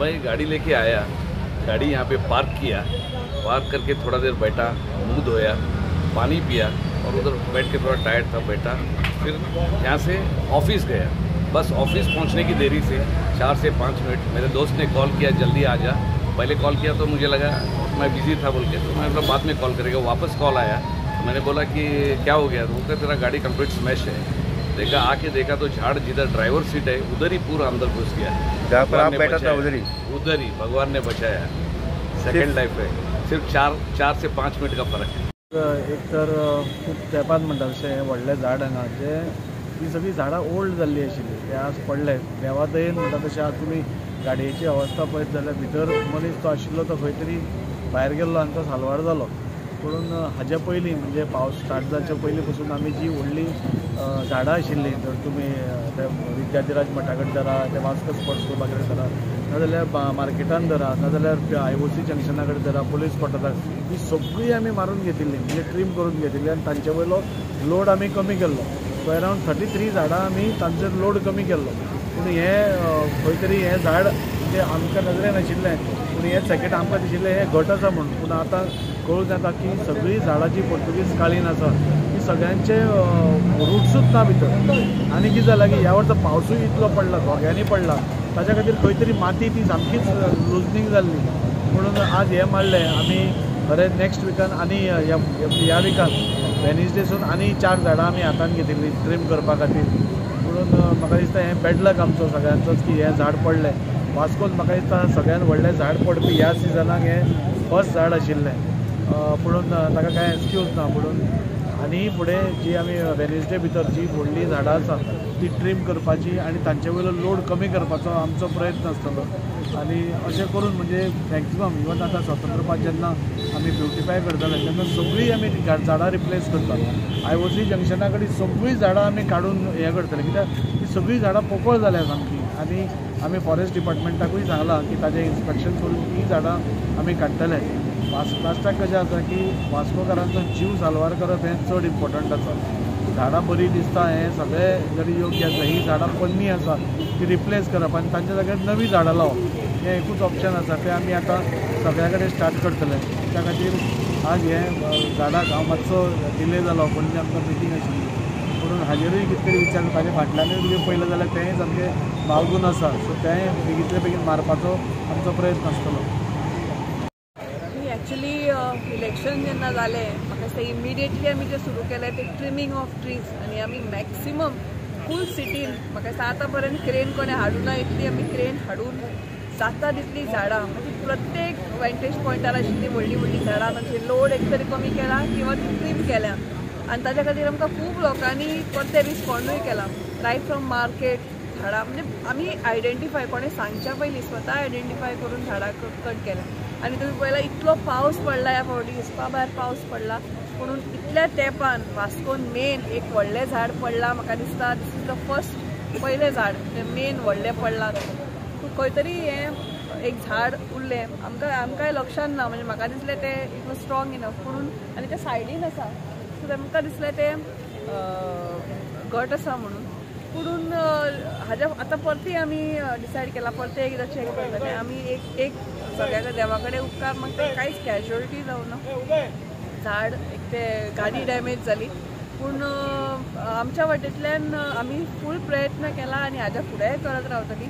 मैं गाड़ी लेके आया, गाड़ी यहाँ पे पार्क किया, पार्क करके थोड़ा देर बैठा, मुंह धोया, पानी पिया और उधर बैठ के थोड़ा टायर्ड था, बैठा। फिर यहाँ से ऑफिस गया। बस ऑफिस पहुँचने की देरी से 4 से 5 मिनट मेरे दोस्त ने कॉल किया, जल्दी आ जा। पहले कॉल किया तो मुझे लगा मैं बिज़ी था बोल के, तो मैं बोला बाद में कॉल करेगा। वापस कॉल आया तो मैंने बोला कि क्या हो गया, तो बोलता तेरा गाड़ी कंप्लीट स्मैश है। देखा, आके देखा तो झाड़ जिधर ड्राइवर सीट है उधर ही पूरा अंदर घुस गया। जहाँ पर आप बैठा था उधर ही, उधर ही भगवान ने बचाया। सेकंड लाइफ है, सिर्फ 4 से 5 मिनट का फर्क है। एक तर खूब तेंपान म्हणटा तशें व्हडलें झाड हांगा जें ती सगळीं झाडां ओल्ड जाल्लीं आशिल्लीं, ते आज पडले देवा दयेन म्हणटा तशें आज तुमी गाडयेची अवस्था पळयत जाल्यार भितर मनीस तो आशिल्लो तो खंय तरी भायर गेल्लो आनी तो साल्वार जालो। पूण हाजे पयलीं म्हणजे पावस स्टार्ट जावचे पयलीं पसून आमी जी व्हडलीं झाडां आशिल्लीं, जर तुमी ते विद्याधिराज मठा कडेन धरा, ते वास्को स्पोर्ट्स क्लबा कडेन धरा, नाजाल्यार मार्केटान धरा, नाजाल्यार आय.ओ.सी जंक्शना कडेन धरा, पुलीस क्वॉर्टराक, ही सगळीं आमी मारून घेतिल्ली, म्हणजे ट्रीम करून घेतिल्ली आनी तांचे वयलो लोड आमी कमी केल्लो। सो अरावंड 33 झाडां आमी तांचेर लोड कमी केल्लो। पूण हें खंय तरी हें झाड म्हणजे आमकां नदरेन आशिल्लें, पूण हें सेकेंड आमकां दिशिल्लें हें घट आसा म्हूण, पूण आतां कळून येता की सगळीं झाडां जी पोर्तुगीज काळीन आसा ती सगळ्यांचे रुट्सूच ना भितर। आनी कितें जालां की ह्या वर्सा पावसूय इतलो पडला, घोग्यांनी पडला, ताच्या खातीर खंय तरी माती ती सामकीच लुजनींग जाल्ली। म्हणून आज हें मारलें आमी खरें नेक्स्ट विकान आनी ह्या विकान वेनसडेसून आनी 4 झाडां आमी हातान घेतिल्लीं ट्रीम करपा खातीर। म्हणून म्हाका दिसता हें बॅड लक आमचो सगळ्यांचोच की हें झाड पडलें। वास्कोन म्हाका दिसता सगळ्यान व्हडलें झाड पडपी ह्या सिजनाक हें फर्स्ट झाड आशिल्लें, पुणून ताका कांय एक्सक्यूज ना। म्हणून आनी फुडें जी आमी वेनसडे भितर जी व्हडलीं झाडां आसा ती ट्रीम करपाची आनी तांचे वयलो लोड कमी करपाचो आमचो प्रयत्न आसतलो। आनी अशें करून म्हणजे मॅक्सिमम इवन आतां स्वतंत्रपात जेन्ना आमी ब्युटिफाय करताले तेन्ना सगळीं आमी झाडां रिप्लेस करतात। आय.ओ.सी जंक्शना कडेन सगळीं झाडां आमी काडून हें करतले, कित्याक ती सगळीं झाडां पोकळ जाल्या सामकी। आनी आमी फॉरेस्ट डिपार्टमेंटाकूय सांगलां की ताजें इन्स्पेक्शन करून ती झाडां आमी काडटले। लास्टाक कशें आसा की वास्कोकारांचो जीव साल्वार करप हें चड इम्पोर्टंट आसा। झाडां बरीं दिसता हें सगळें जरी योग्य आसा, ही झाडां पोन्नी आसा ती रिप्लेस करप आनी तांच्या जाग्यार नवीं झाडां लावप हें एकूच ऑप्शन आसा, तें आमी आतां सगळ्या कडेन स्टार्ट करतले। त्या खातीर आज हें झाडाक हांव मातसो डिले जालो, पणजे आमकां मिटींग आशिल्ली म्हणून हाजेरूय कितें तरी विचार ताजे फाटल्यानूय तुवें पळयलें जाल्यार तेंय सामकें मागून आसा, सो तेंय बेगींतले बेगीन मारपाचो आमचो प्रयत्न आसतलो। एक्चुली इलेक्शन जेन्ना जालें म्हाका दिसता इमिडिएटली आमी जें सुरू केलें तें ट्रिमींग ऑफ ट्रीज, आनी आमी मॅक्सिमम फूल सिटीन म्हाका दिसता आतां पर्यंत क्रेन कोणें हाडूं ना इतली आमी क्रेन हाडून जाता तितलीं झाडां म्हणजे प्रत्येक वेंटेज पॉयंटार आशिल्लीं व्हडलीं व्हडलीं झाडां तांचे लोड एक तरी कमी केला किंवा ती ट्रीम केल्या। आनी ताच्या खातीर आमकां खूब लोकांनी परते रिस्पोंडूय केला, रायट फ्रॉम मार्केट झाडां म्हणजे आमी आयडेंटिफाय कोणें सांगच्या पयलीं स्वता आयडेंटिफाय करून झाडां कट केल्या। आनी तुमी पळयला इतलो पावस पडला ह्या फावटी, हिसपा भायर पावस पडला, पुणून इतल्या तेंपान वास्कोन मेन एक व्हडलें झाड पडलां। म्हाका दिसता this is the first पयलें झाड मेन व्हडलें पडलां। खंय तरी हें एक झाड उरलें आमकां, आमकांय लक्षान ना, म्हणजे म्हाका दिसलें तें it was strong enough, पुणून आनी तें सायडीन आसा सो तेमकां दिसलें तें घट आसा म्हणून। पुणून हाज्या आतां परती आमी डिसायड केलां परतें एकदां चॅक करतले आमी, एक एक सगळ्या देवा कडेन उपकार मागता कांयच कॅज्युअलिटी जावना, झाड एक ते गाडी डॅमेज जाली, पूण आमच्या वाटेंतल्यान आमी फूल प्रयत्न केला आनी हाज्या फुडेंय करत रावतली।